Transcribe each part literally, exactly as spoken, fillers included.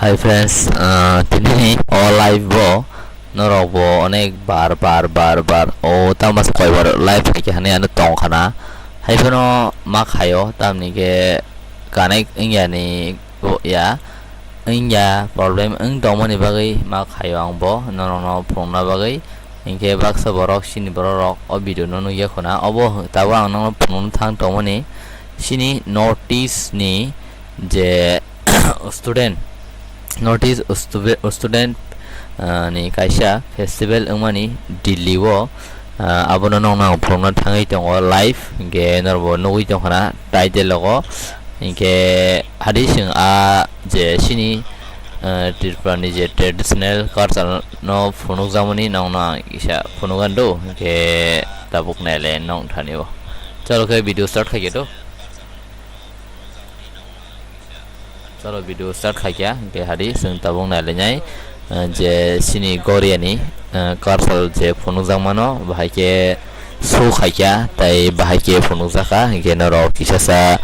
Hi friends, ah, tini o live bo norok bo onek bar, bar, bar, bar, o tamo se koi bar live hai khe hani ano tong khana. Hai phano ma khaio, tamni khe connect wngya ni bo ya, wngya problem wng tongmani bagwi ma khaio ang bo norokno phunukna bagwi. Hinkhe baksa borok, chini borok rok o video no nukya khuna, obo tabuk ang nono phunukna thang tongmani chini North East ni je student, North East stu-, student, ah, ni kaisa festival wngmani Delhi o, ah, abono nokno ang phunukna thangwi tongo live, hinkhe norokbo nugwi tongkhana title logo, hinkhe hadi chwng a je chini, ah, Tripura ni je traditional culture no phunukjakmani nokno ang kisa phunukgano do, hinkhe tabuk naile nong thani o. Chalo khe video start khaikhe do. Chalo, video start khaikha, hinkhe hadi chwng tabuk nailainai, eh, je chini Goria ni, eh, cultural je phunukjakmano, bahai khe show khaikha, tei bahai khe phunukjakha, hinkhe norok kisasa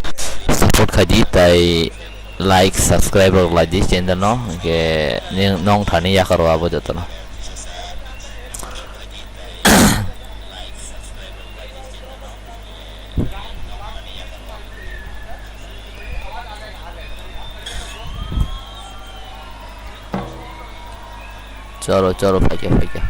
support khaidi, tei like, subscribe rok laidi channel no, hinkhe nong thani yakaro abo jotono. Choro, choro, phaikya, phaikya.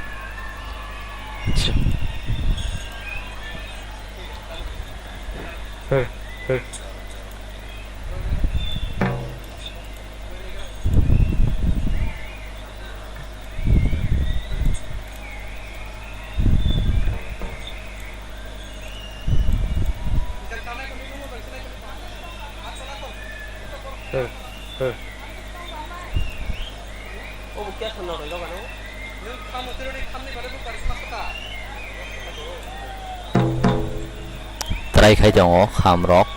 Try khai tongo kham rok.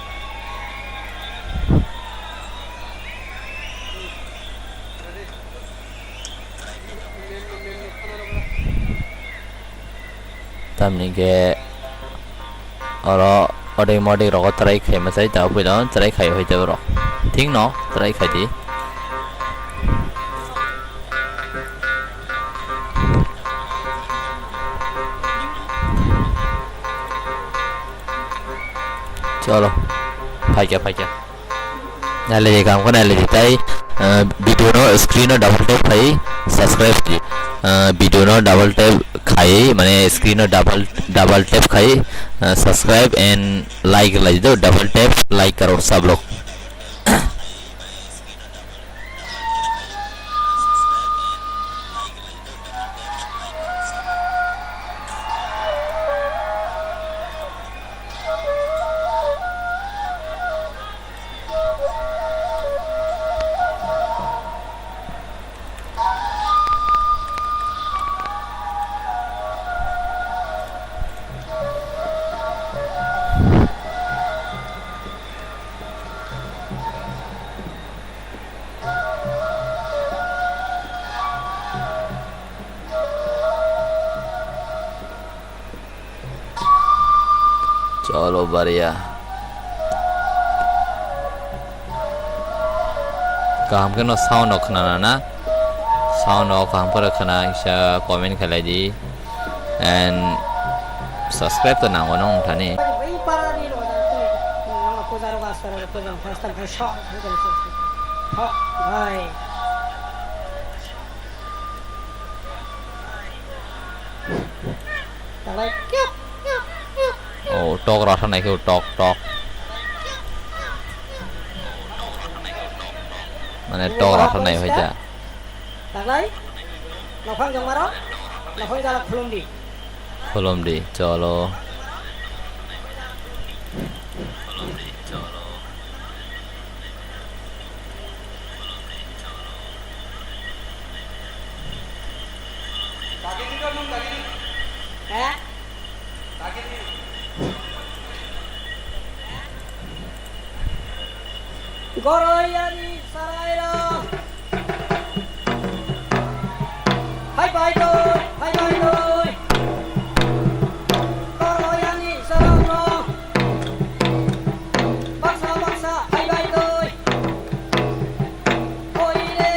Tamni khe oro odik modik rogo try khaima sai, tabuk puila try khai hoi tei borok. Thik no try khai di. Cholo, phaikya, phaikya. Nailai di, kaham khe nailai di. Tai, ah, video no screen no double tap khai subscribe di. Ah, video no double tap khai, mane screen no double, double tap khai, ah, subscribe and like lai di, double tap like karo sab log. Cholo, bariya. Kaham khe no sound no khna na na? Sound no kaham khe khna, kisa comment khlai di. And subscribe to nango no wng thani. Oh, tok rasa naikhe, tok, tok. Mane tok rasa nai hoita. Taklai, nokhang jongmaro, nokhang jala khulum di. Khulum di, cholo. Eh? Goroyani saraira. Hai bai doi, hai bai doi. Goroyani sarangno. Baksa baksa hai bai doi. Koire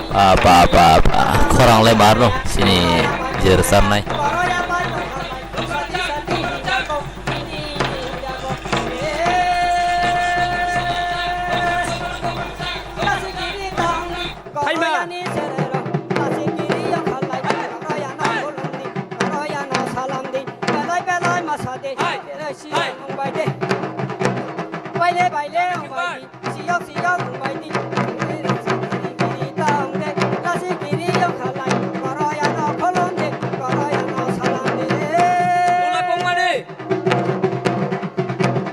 Apa, apa, apa. Khorang le marno sini jer sarnai. Phaima. Hai, hai. Baile, baile, baile. Siyok, siyok, wngbai di. Kiri, kiri, kiri, tong de. Lasi kiri, yong khalai. Koroyano kholom de. Koroyano salam de. Tula kongmani.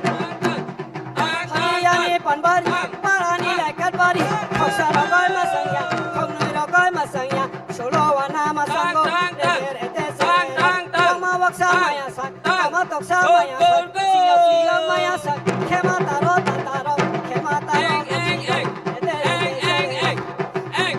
Ang, ang, ang, ang, ang. Parani laikat bari. Khoksa rogoi masangya. Khoknoi rogoi masangya. Solo wana masango. Ang, ang, ang. Rete, rete, se. Ang, ang, ang. Tama waksa maya sak. Tama toksa maya sak, siyok siyok maya sak, khema taro tataro, khema taro. Eng, eng, eng. Ete, eng, ete, eng, ete. Eng, eng,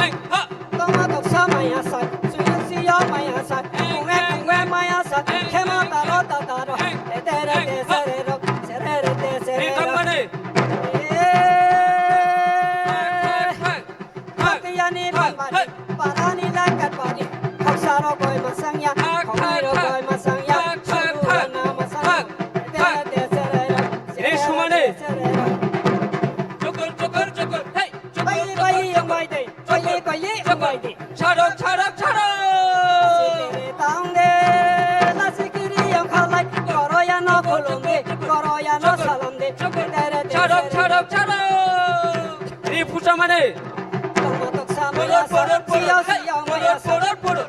eng. Ha. Tama toksa maya sak, siyok siyok maya sak, kungwe kungwe maya sak, khema taro tataro. Ete, rete, serero, serere, te, serero. Eng, eng, eng. Thak, thak, thak. Patiyani bambani, parani laikat bani, khoksa rogoi masangya, khoknoi rogoi masangya, suru wana masangya, tere tere tere tere. Re sumane. Chokor, chokor, chokor, hey, chokor, bayi, bayi, chokor, yongbai de, bayi, bayi, chokor, yongbai de. Charok, charok, charok. Tang de, lasi kiri yong khalai, koroyano khulum de, koroyano salam de, tere tere. Charok, charok, charok. Re pusa mane. Tongma toksa maya sak, siyok siyok maya sak. Poror, poror,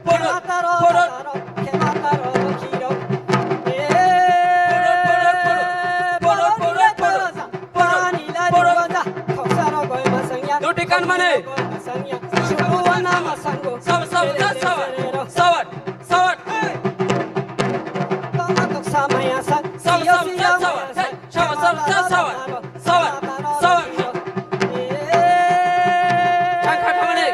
poror. Khema taro, poror, taro, khema taro, lokhirok. Eh, poror, poror, poror. Poror, poror, poror. Poror, poror, poror. Parani lari waja, khoksa rogoi masangya. Duti kan mane. Khoksa rogoi masangya. Shubu wana masango. Sawa, sawa, sawa, sawa. Sawa, sawa. Tongma toksa maya sak, siyok siyok maya sak. Sawa, sawa, sawa, sawa. Sawa, sawa. Chang kha khamani.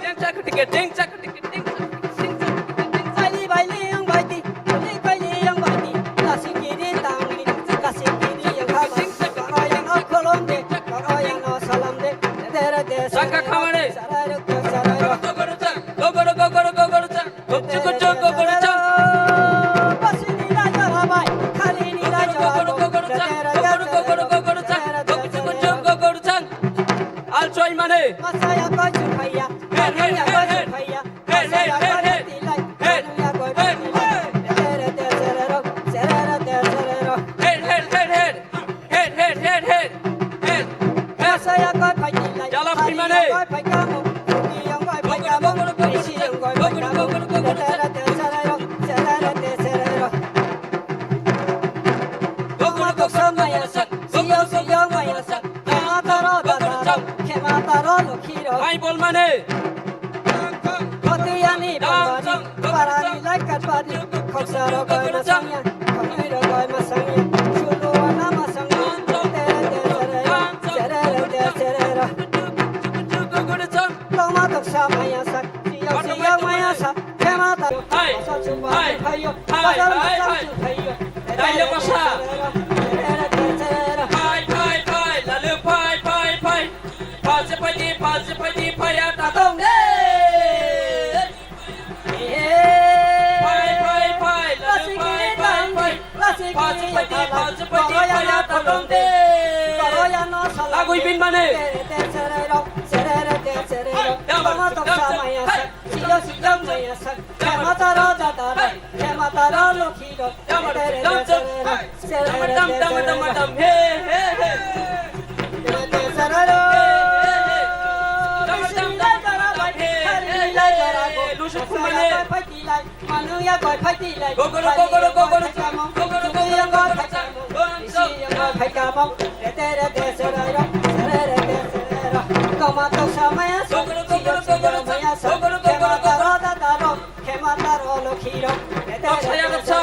Ding chak tike, ding chak tike, ding chak tike, ding chak tike, ding chak tike. Baili, baili, yang baiti, baili, baili, yang baiti. Lasi kiri tangli, lasi kiri yang khamani. Koroyano kholom de, koroyano salam de. Dere de. Chang kha khamani. Sarai ruk, sarai ruk. Gogoro, gogoro, gogoro, gogoro, gogoro. Gokchuk gokchuk gokorochang. Pasini raja rabai, khalini raja rabai. Gokoro gokorochang. Gokoro gokoro gokorochang. Gokchuk gokchuk gokorochang. Alchoi mane. Masaya koi chuphaiya. Her, her, her, her. Masaya koi chuphaiya. Her, her, her, her. Masaya koi tilai. Her, her, her, her. Tere tere ro, tere tere ro. Her, her, her, her. Her, her, her, her. Her. Her. Masaya koi phai tilai. Jala phai mane. Phai kamo. Suki yang koi phai kamo. Isi yang koi phai kamo. Tere tere tere ro. Tere tere tere ro. Gokoro gokoro maya sak. Siyo siyo maya sak. Khema taro dadaro. Khema taro lokhiro. Hai bol mane. Patiyani bambani, parani laikat bani, khoksa rogoi masangya, khoknoi rogoi masangya, sulu wana masangya, tere tere serero, serere tere serero. Tongma toksa maya sak, siyok siyok maya sak, khema ta, hai, asa chuba hai, phayo, hai, pasal hai, masang hai. Chu phayo, tere tere serero, tere tere serero. Hai, hai, hai, lalu, hai, hai, hai. Phalse phaidi, phalse phaidi, phaiya ta tong de. Phai, phai, phai, lalu phai, phai, phai. Phalse phaidi, phalse phaidi, phaiya ta tong de. Lagui bin mane. Tongma toksa maya sak, siyok siyok maya sak, khema taro dadaro, khema taro lokhiro. Dam, dam, dam, dam, dam, dam, dam, hey, hey, hey. Dam, dam, dam, dam, dam, hey, hey, hey. Lusuk kumane. Gogoro, gogoro, gogoro, gogoro, gogoro, gogoro. Gogoro, gogoro, gogoro, gogoro. Khema taro lokhirok. Toksa ya toksa.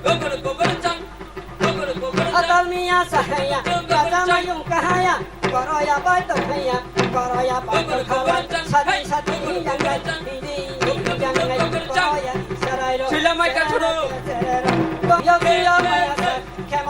Gogoro gogoro chang. Gogoro gogoro chang. Atal miya sahaya, raja mayung kahaya, koroya bai tokaya, koroya bai tokhala, sadi sadi yang gai, bidi yang gai, koroya sarai ro. Sila mai ka churu. Yo yo maya sa, khema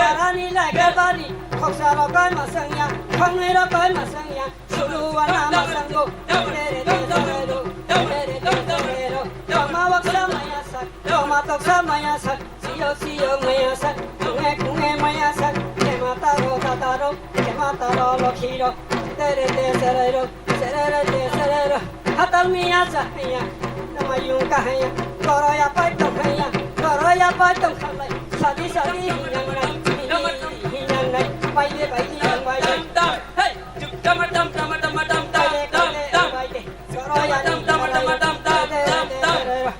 Arani lage bari, khoksa rokoi masangya, khongnoi rokoi masangya, sulu wana masango, tere te sarero, tere te sarero, toma waksa maya sak, toma toksa maya sak, siyo siyo maya sak, kunge kunge maya sak, kema taro tataro, kema taro lokhiro, tere te sarero, serere te serero, hatal miya sa haya, nama yung ka haya, koro ya pai tong haya, koro ya pai tong khalai, sadi sadi hinyang nai, hinyang nai, pai de pai de yang pai de. Hey! Pai de, pai de, pai de. Koro ya ni pai de, pai de, pai de.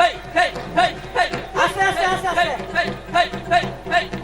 Hey, hey, hey, hey. Aste, aste, aste, aste. Hey, hey, hey, hey.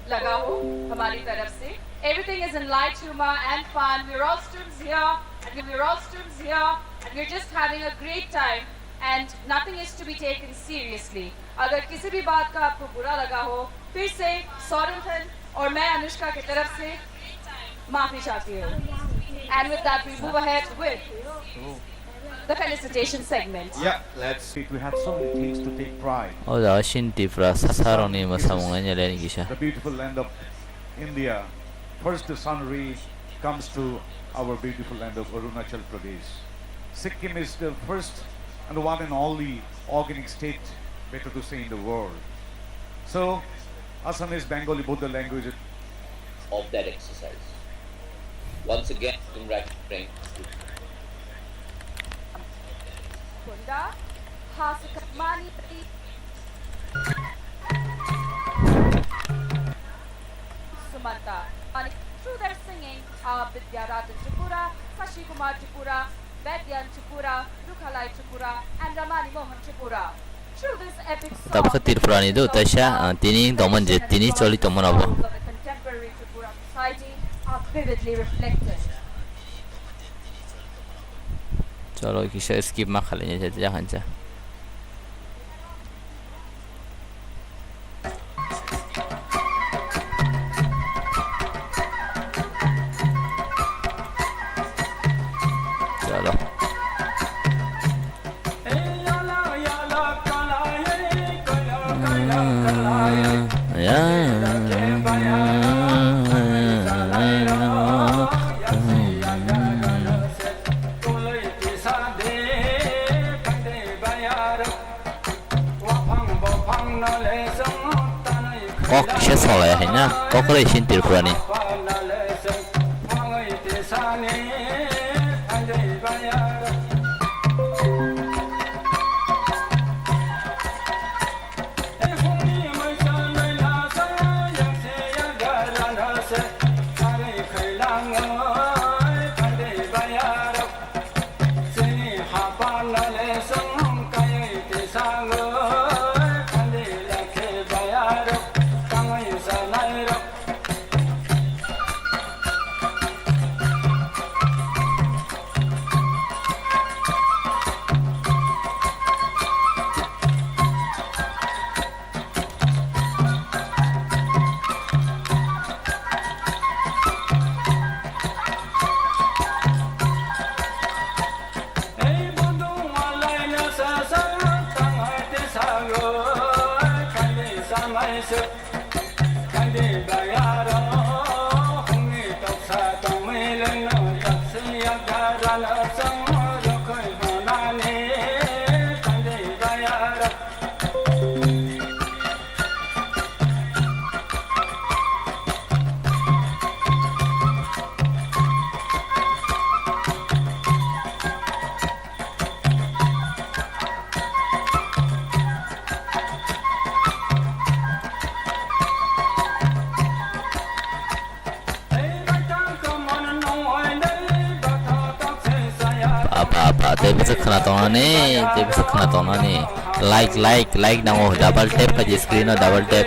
लगा हो हमारी तरफ से। Everything is in light humor and fun. We're all students here, and we're all students here, and we're just having a great time, and nothing is to be taken seriously. अगर किसी भी बात का आपको बुरा लगा हो, फिर से सॉरेंथन और मैं अनुष्का की तरफ से माफी चाहती हूँ। And with that, we move ahead with the felicitation segment. Yeah, let's. We have so many things to take pride. O jaga chini Tripura sasarokni mwsamung nainani kisa. The beautiful land of India. First, the sunray comes to our beautiful land of Arunachal Pradesh. Sikkim is the first and one and only organic state, better to say, in the world. So, Assamese, Bengali, both the languages of that exercise. Once again, congratulations. Kunda, Hasika Mani, Sumanta. Mani, through their singing, uh, Vidya Ratan Tripura, Sashi Kumar Tripura, Vedyan Tripura, Rukhalai Tripura, and Ramani Mohan Tripura. Through this epic song, Tabukha Tripura ni do, taisa, ah, tini tongmani je, tini choli tongmani abo. Of the contemporary Tripura society are vividly reflected. Cholo, kisa skip ma khalai ni je, jahan cha. Chalo. Kok kisa solai hai na, kok rei sin Tripura ni. Tei bwswk khna tongnani, tei bwswk khna tongnani. Like, like, like nango, double tap khaidi screen o double tap.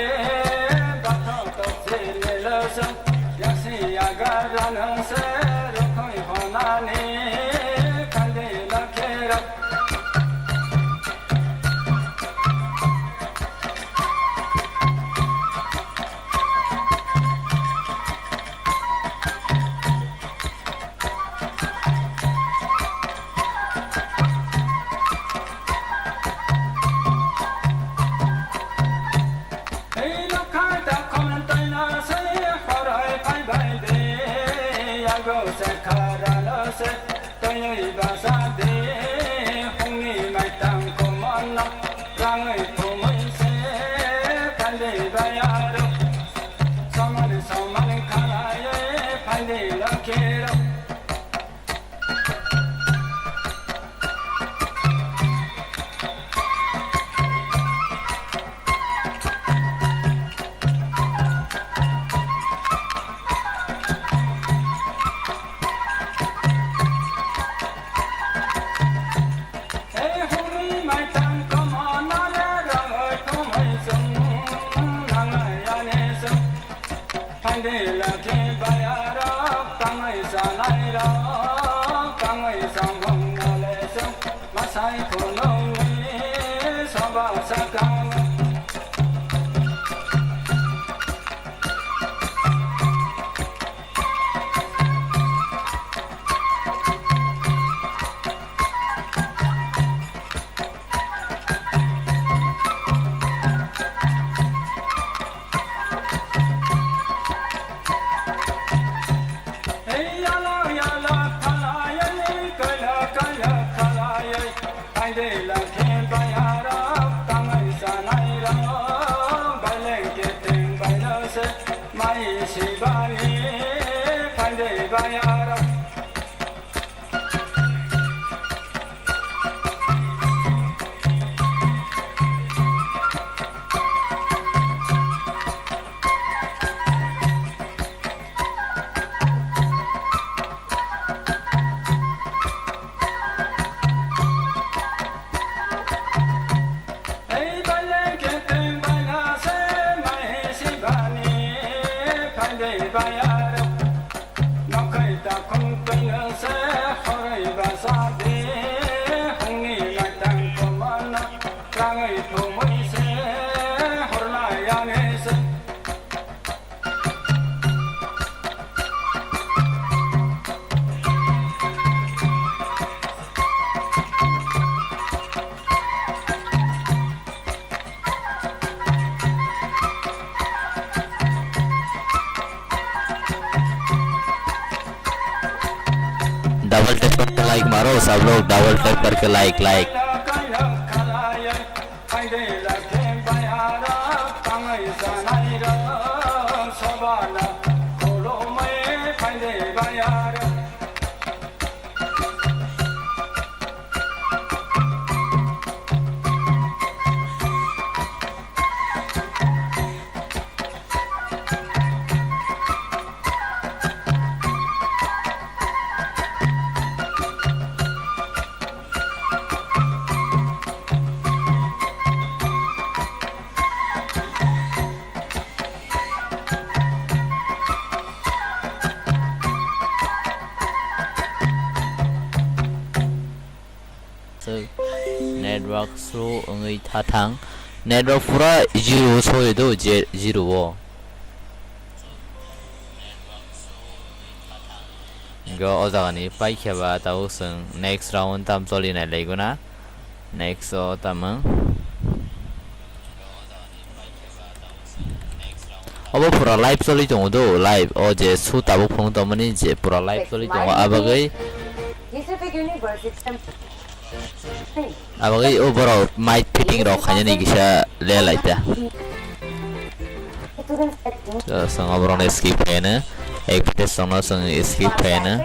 Twi basa de hwnwi maitang komono rangwi thumwi se phaidi bayaro. Somani somani khalaiwi phaidi lokhirok. Phaidi lakhi bayarok tangwi chanairok tangwi chongmungno lesung masai phunukni soba sakao. Nokhai takhum twino se horoi basa de, hwnwi maitang komano rangwi thumwi se horlai ani se. Double tap करके like मारो सब लोग, double tap करके like, like। Network slow wngwi tha thang. Network pura zero o soi do, je-, zero o. Go o jaga ni paikhe ba tabuk chwng next round tam choli nai lai guna. Next o tamung. Obo pura live choli tongo do, live. O je su tabuk phunuk tongmani je pura live choli tongo, abagwi. Abagwi o borok mic fitting rok khainani kisa le laita. So, so oborok no skip khaina. Ek pete song no song skip khaina.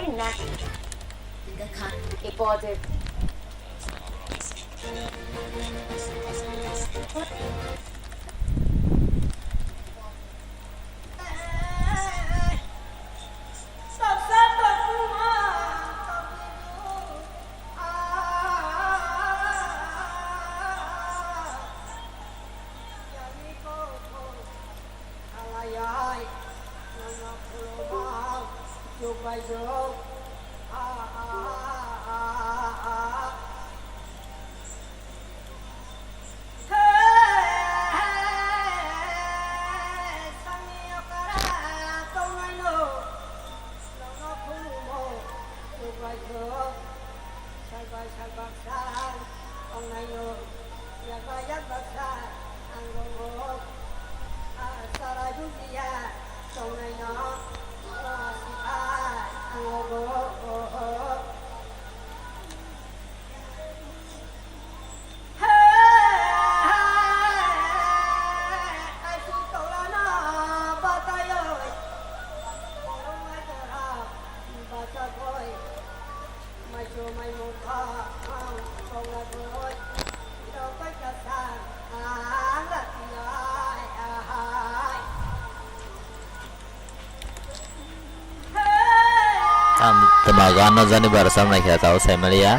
Ang twma gano jani bo rwchapnai khe tao saimaliya.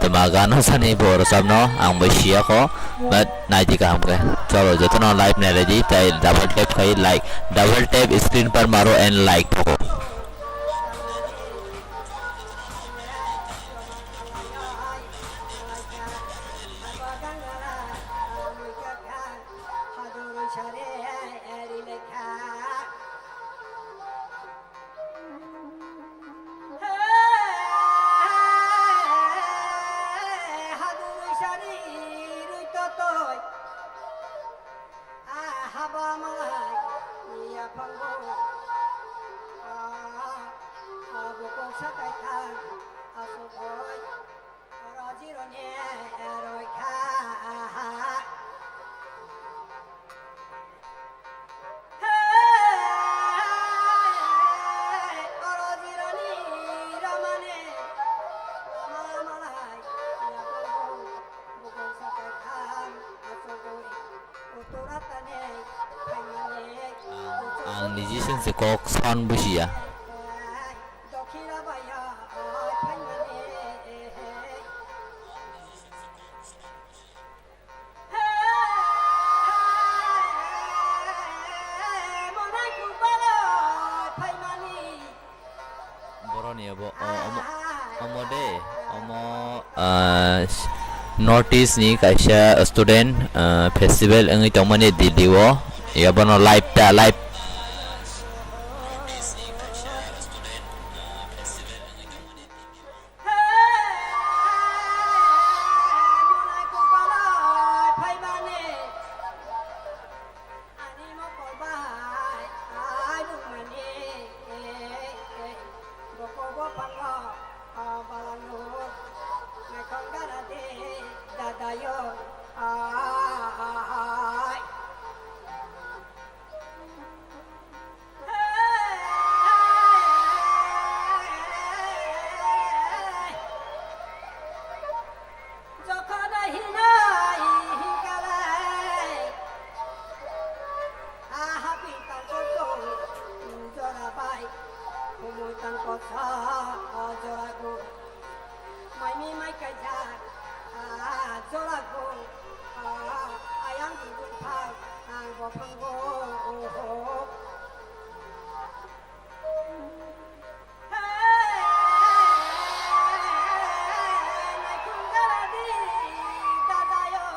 Twma gano jani bo rwchapno ang bo siya kho. But naidi kaham khe. Cholo jotono live nai ready tai double tap khai like. Double tap screen par maro and like thoko. Ang niji singse kok sound bujiya. Boroni abo, o, omo, omo de, omo, ah, North East ni kaisa student, ah, festival wngwi tongmani Delhi o, yabono live ta, live. Maimi mai kaijak, ah, jora go, ah, ayang duduk phang, ang bo phango, oh, oh. Hey, naithok dara di, dadayo.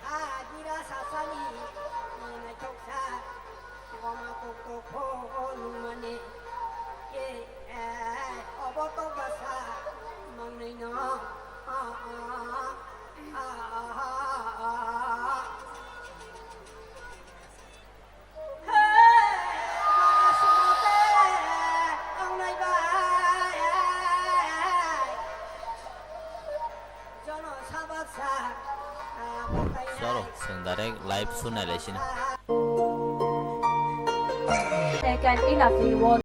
Ha, gira sasani, naithok sa, boma kok tokho nungmani. Ye, eh, obo to basa mangnai no. Ah, ah, ah, ah, ah. Hey, mara sumote, ang nai bai. Jono sabak sa, ah, batai. Chalo, chwng direct live show nai lai sini. Second enough you want.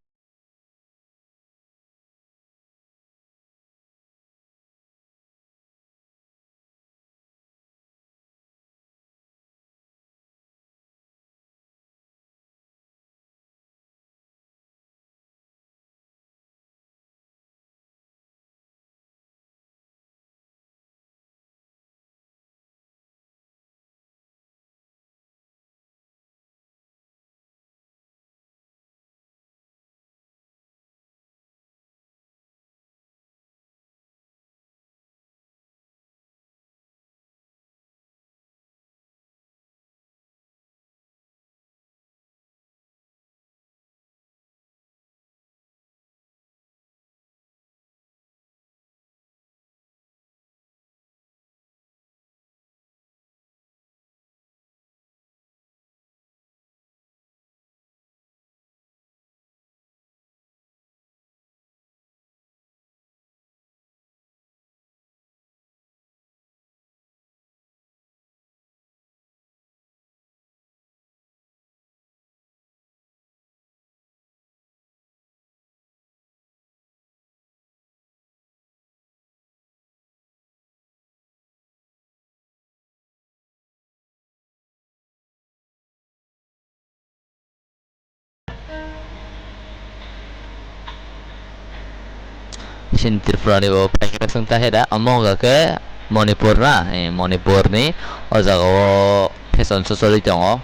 Chini Tripura ni bo phaikhe swng ta heda, omo hwnkha khe Manipur na, eh, Manipur ni o jaga o fashion show choli tongo.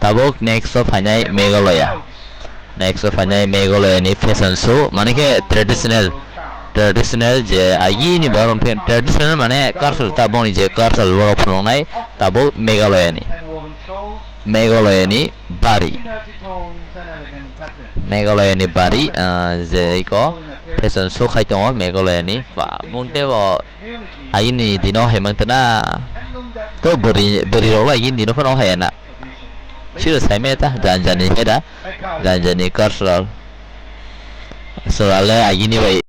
Tabuk next o phainai Meghalaya. Next o phainai Meghalaya ni fashion show, mane khe traditional, traditional je agini borok phe-, traditional mane cultural, tabukni je cultural borok phunuknai tabuk Meghalaya ni. Meghalaya ni bari. Meghalaya ni bari, ah, je iko fashion show khai tongo Meghalaya ni. Ba, mungte bo Agini dino hai mangtana. To bwrwi, bwrwi rok lai agini dino phano hai na. Siro sai meta, jan jani heda, jan jani cultural. So ale agini bai.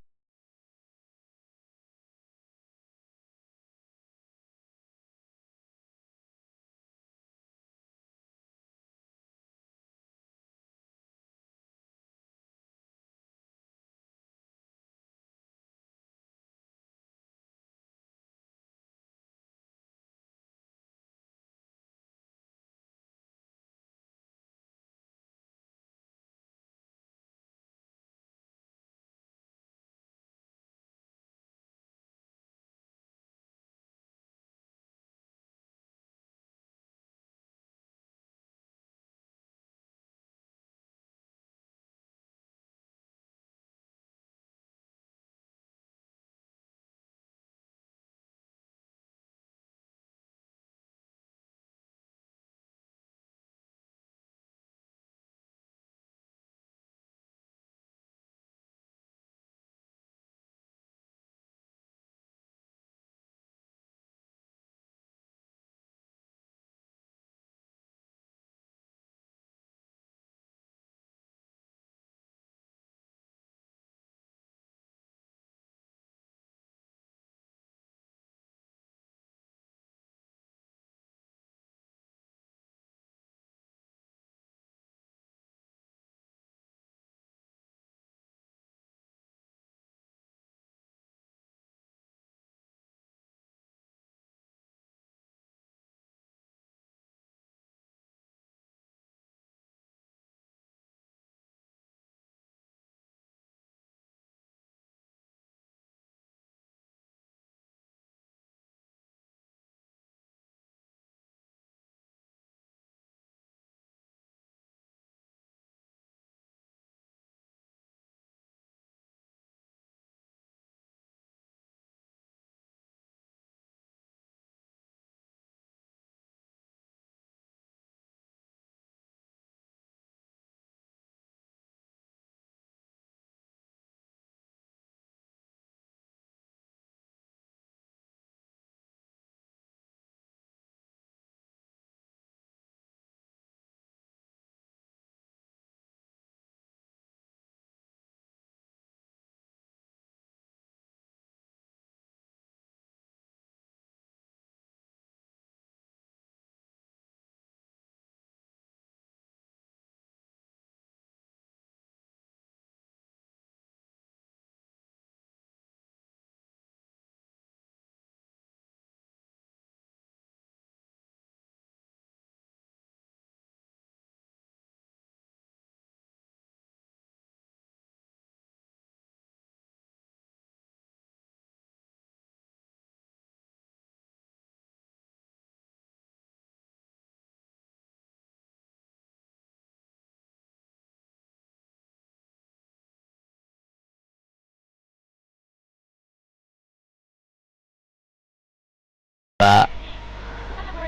Ba,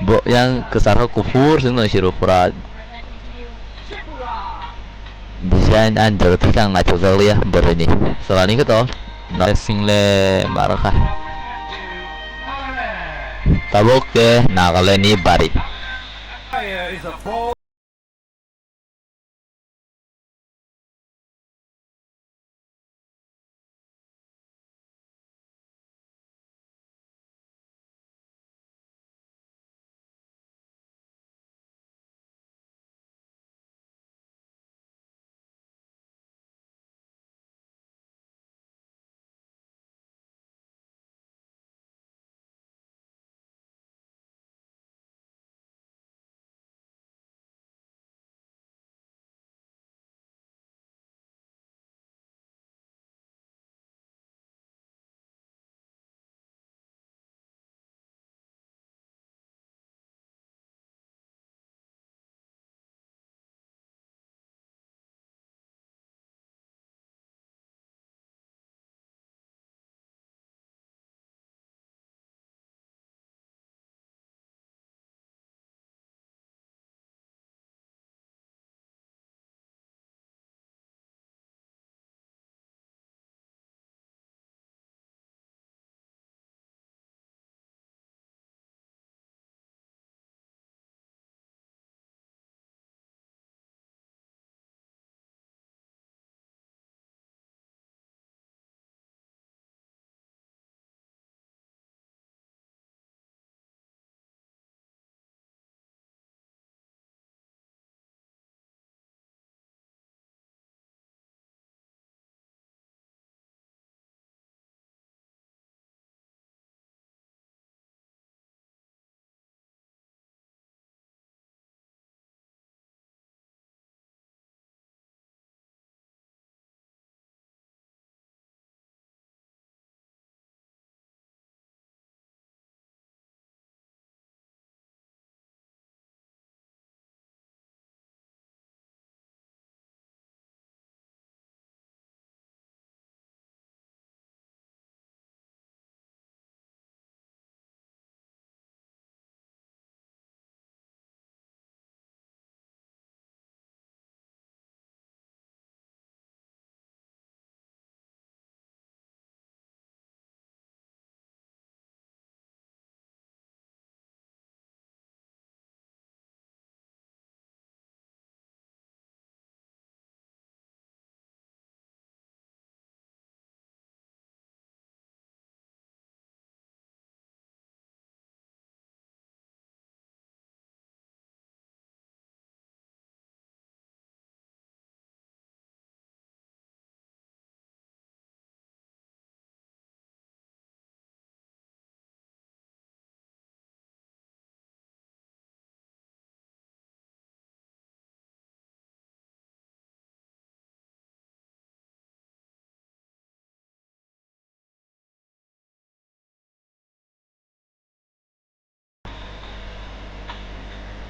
bo yang kwchar khe kuphur se wngtong siro pura. Design ani jora thik ang naithokjak liya bwrwini. Chwla ni khe to. Single ma rwkha. Tabuk khe Nagaland ni bari.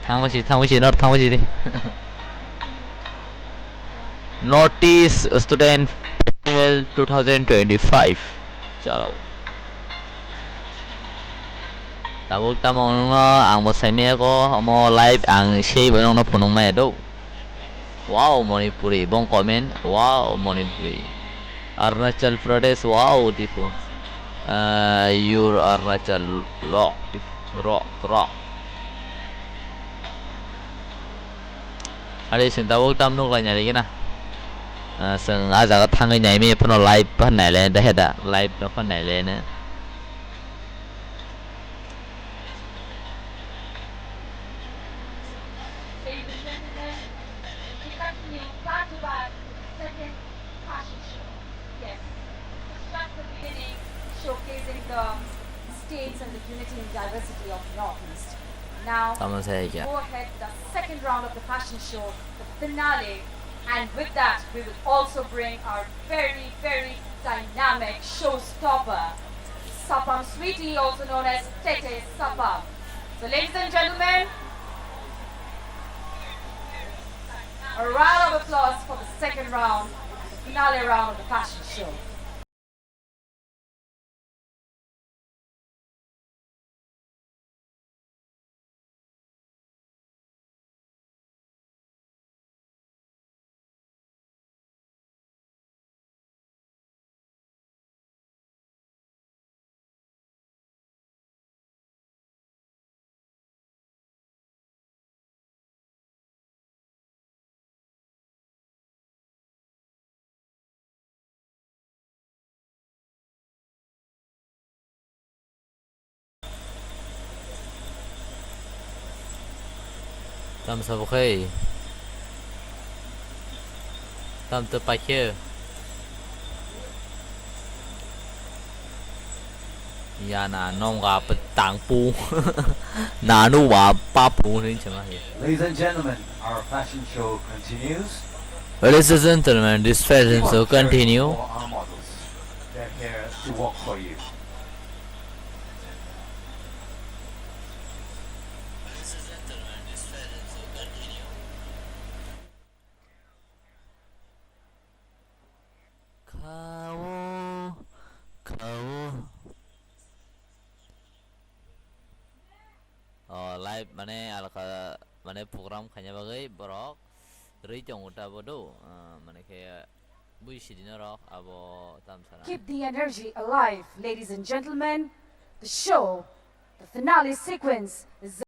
Thangwi si, thangwi si, north thangwi si di. North East Student Festival two thousand twenty-five. Chalo. Tabuk tamo wngno ang bo saimaya ko, omo live ang sei bo nongno phunukmaya do. Wow, Manipuri, bong comment. Wow, Manipuri. Arunachal Pradesh, wow, Dipu. Ah, your Arunachal rock, rock, rock. Ari sing tabuk tam nuk lai nari gina. Ah, sing a jaga thangwi naimaya phano live phan naile, da heda live no phan naile ne. Ladies and gentlemen, we continue back to back with the second fashion show. Yes, it's just the beginning, showcasing the states and the unity and diversity of Northeast. Now, Tamo sa hai kya? Go ahead with the second round of the fashion show, the finale, and with that, we will also bring our very, very dynamic showstopper, Sapam Sweetie, also known as Tete Sapam. So, ladies and gentlemen, a round of applause for the second round, the finale round of the fashion show. Tam sabo khai. Tam to paikhe. Ya na nong ga petang pu. Na nu wa pa pu ni chama he. Ladies and gentlemen, our fashion show continues. Ladies and gentlemen, this fashion show continue. Our models. They're here to work for you. Khao, khao. O, live mane alka mane program khaina bagwi borok rwi tongo ta bodo, ah, mane khe bui sidi norok abo tam sana. Keep the energy alive, ladies and gentlemen. The show, the finale sequence is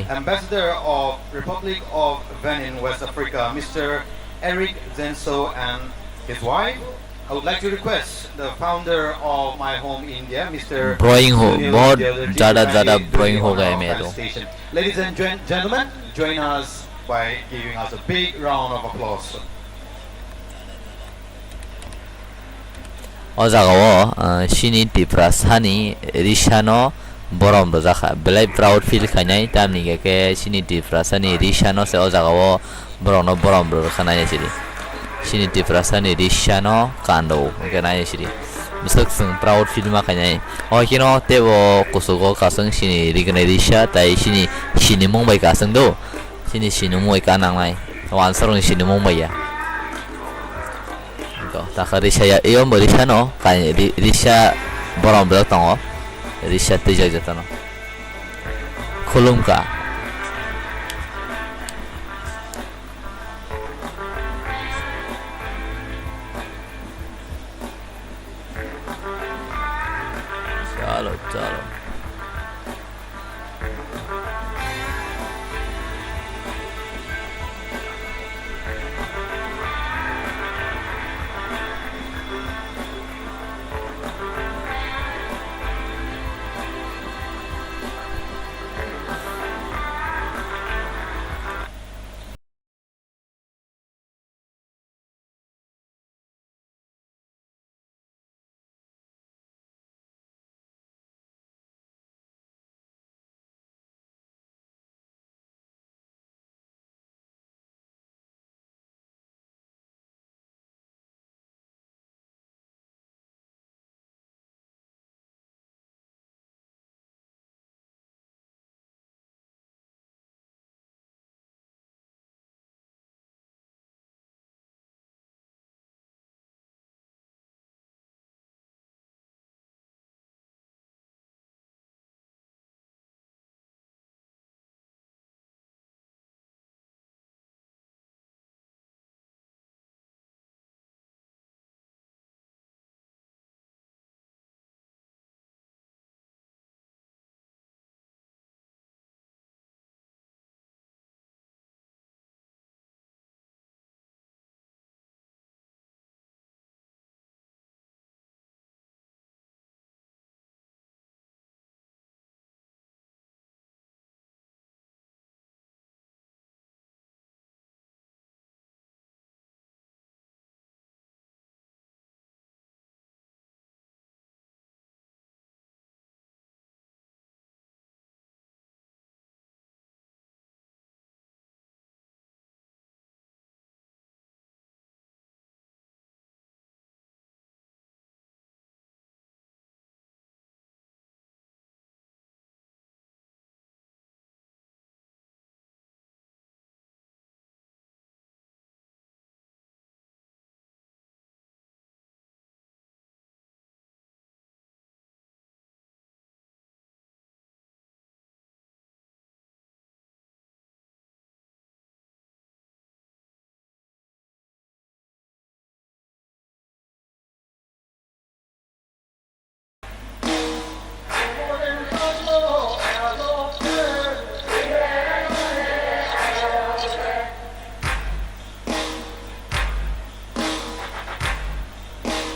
Ambassador of Republic of Benin, West Africa, Mister Eric Zenso, and his wife. I would like to request the founder of My Home India, Mister Broing ho, Sunil bahut Deodhar ji, to zyada, zyada kindly broing ho gaya main to. Ladies and gen-, gentlemen, join us by giving us a big round of applause. O jagao, ah, chini Tiprasani risano borom rwjakha. Belai proud feel khainai, tamni hwnkhe chini Tiprasani risano se o jagao borokno borom rwkha naina sidi. Chini Tiprasani risano kando hwnkhe naina sidi. Bwswk chwng proud feel ma khainai. O kheno teibo kuchugo kasung chini rignai risa, tai chini sinimung bai kasung do. Chini sinimung bai ka nangnai. Wansarokni sinimung bai ya. To, takha risa ya, eyom bo risa no, kai ri-, risa borom bo tongo. Risa twijak jotono. Khulumkha. Chalo, chalo.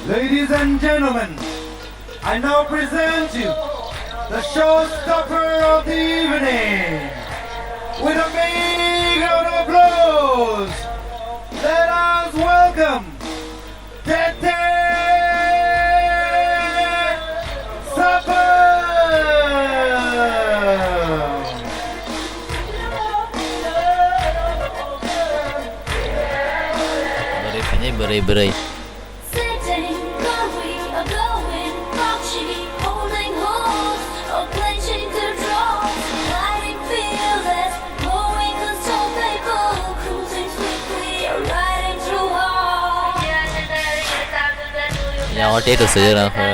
Ladies and gentlemen, I now present you the showstopper of the evening. With a big round of applause, let us welcome Tete Sapang! Bwrwi phainai, bwrwi, bwrwi. Sitting, going, a going, crouching, holding horse, or clenching their jaws, hiding fearless, moving the stone paper, cruising swiftly, riding through hell. Yang o tattoo swijak nang khe.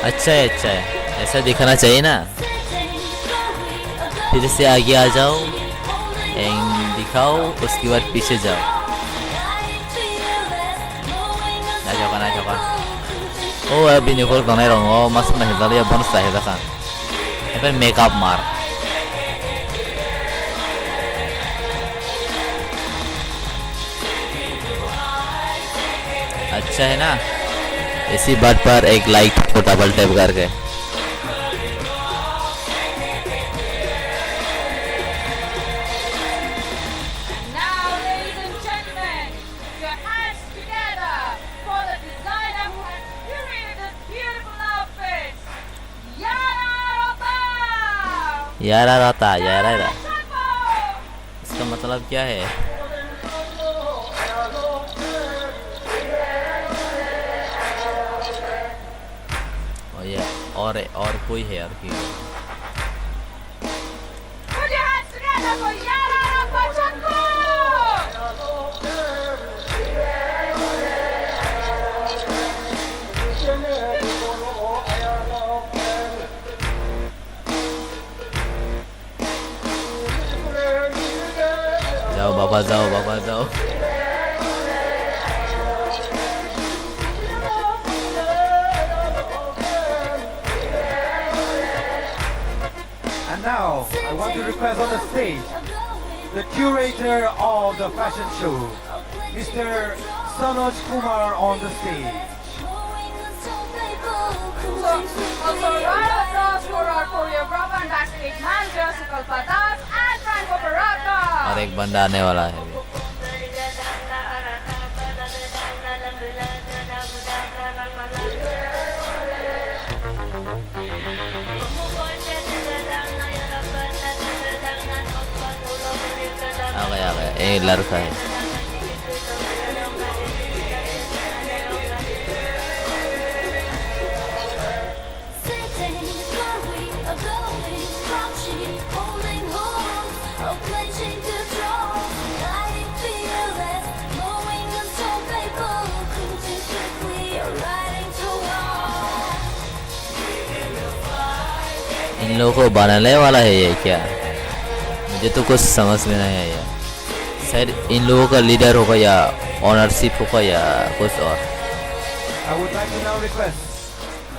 अच्छा है, अच्छा है, ऐसा दिखाना चाहिए ना। फिर से आगे आ जाओ, एंड दिखाओ, उसके बाद पीछे जाओ। Naithoka, naithoka. O, bini ukur tongnai rong o, masa nahilali ya bonus ta hejaka. Epe makeup mar. अच्छा है ना? इसी बात पर एक लाइक ठोको डबल टैप करके। Now, ladies and gentlemen, put your hands together for the designer who has curated this beautiful outfit, Yara Rota! यारा रहता, यारा रहता। Chapo! इसका मतलब क्या है? और ये, और, और कोई है, और कोई है? Put your hands together for Yara Rota Chapo! Jao baba, jao baba, jao. And now, I want to request on the stage the curator of the fashion show, Mister Sanoj Kumar, on the stage. So, also, round of applause for our choreographer and backstage manager, Sukalpa Das and Franco Baraka. और एक बंदा आने वाला है अभी। आ गया, आ गया। ए, लड़का है। इन लोगों को बनाने वाला है ये क्या? मुझे तो कुछ समझ में नहीं आया। शायद इन लोगों का लीडर होगा या ओनरशिप होगा या कुछ और। I would like to now request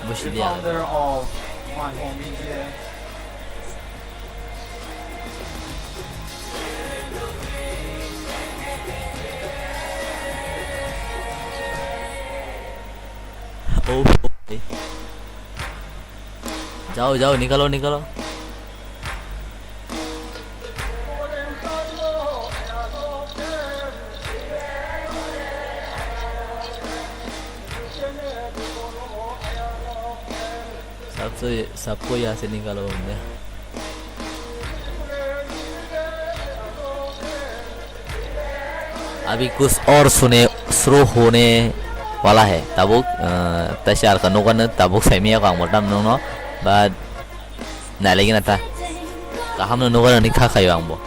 the founder of My Home India. ओ, ओ भाई। जाओ, जाओ, निकलो, निकलो। सबसे, सबको यहाँ से निकालो हमने। अभी कुछ और सुने, शुरू होने वाला है। Tabuk, uh, tashar ka nokan tabuk saimiya kang motam nono, but nailagi na ta. Kaham no nokan ni kha khayo ang bo.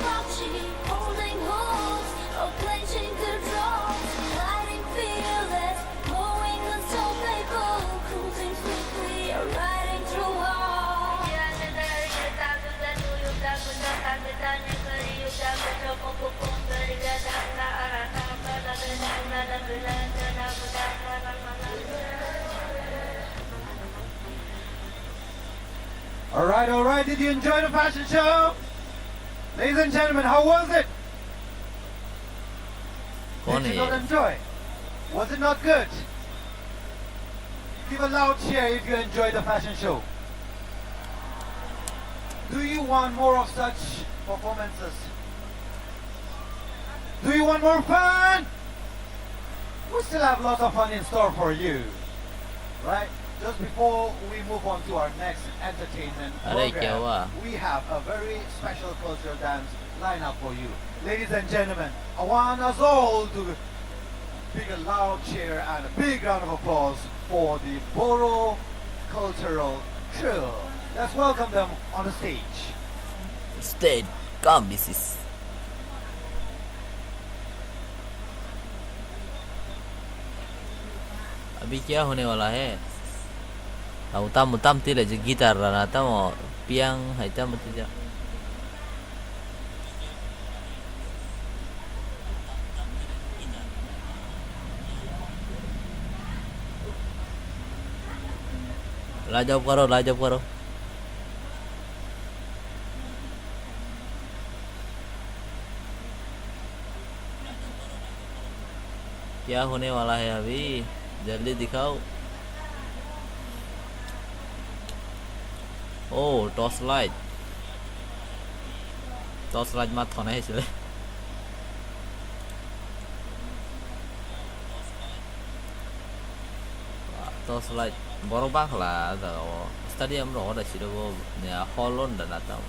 All right, all right. Did you enjoy the fashion show? Ladies and gentlemen, how was it? Did you not enjoy? Was it not good? Give a loud cheer if you enjoyed the fashion show. Do you want more of such performances? Do you want more fun? We still have lots of fun in store for you. Right? Just before we move on to our next entertainment program, we have a very special cultural dance lineup for you. Ladies and gentlemen, I want us all to big a loud cheer and a big round of applause for the Boro Cultural Trio. Let's welcome them on the stage. Stage, come, missus। अभी क्या होने वाला है? Abo tamo tam twi lai je guitar rana tamo piang hai tamo twi jak. Light off karo, light off karo. क्या होने वाला है अभी? जल्दी दिखाओ। Oh, torch light. Torch light ma thonai hai se. Torch light borok bakla jaga o stadium rogo da siro bo hall on da na tamo.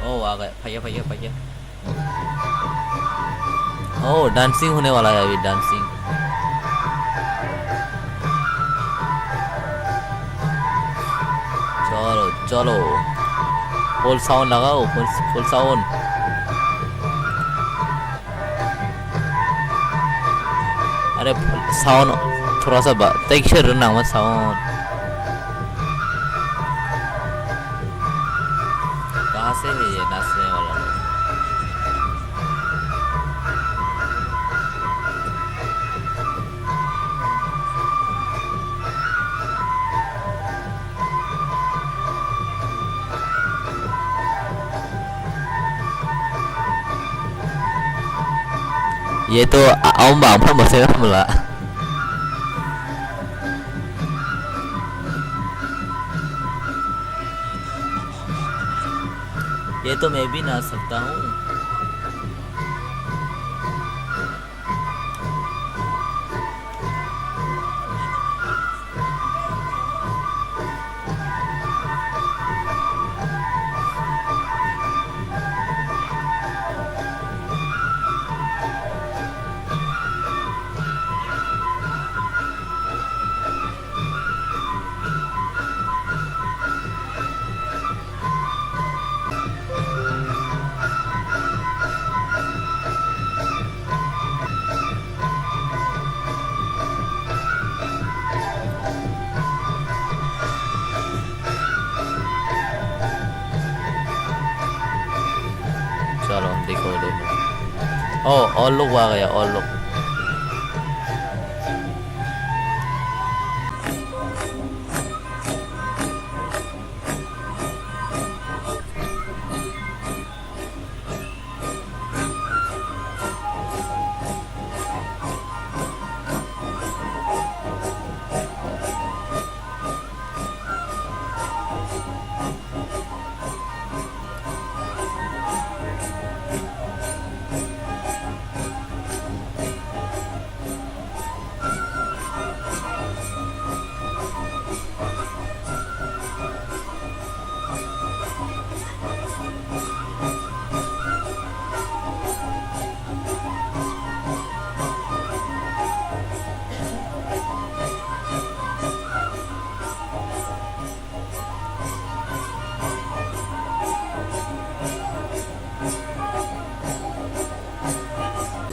Oh, आ गया, phaiya, phaiya, phaiya. Oh, dancing होने वाला है अभी, dancing. चलो, चलो. Full sound लगाओ, full, full sound. अरे, sound थोड़ा सा बा-, तैक से रन आवा sound। कहाँ से है ये नाचने वाला लोग? Ye to a-, aum bang pha masa mula. ये तो मैं भी नाच सकता हूँ। चलो, देखो, देखो। Oh, और लोग आ गया, और लोग।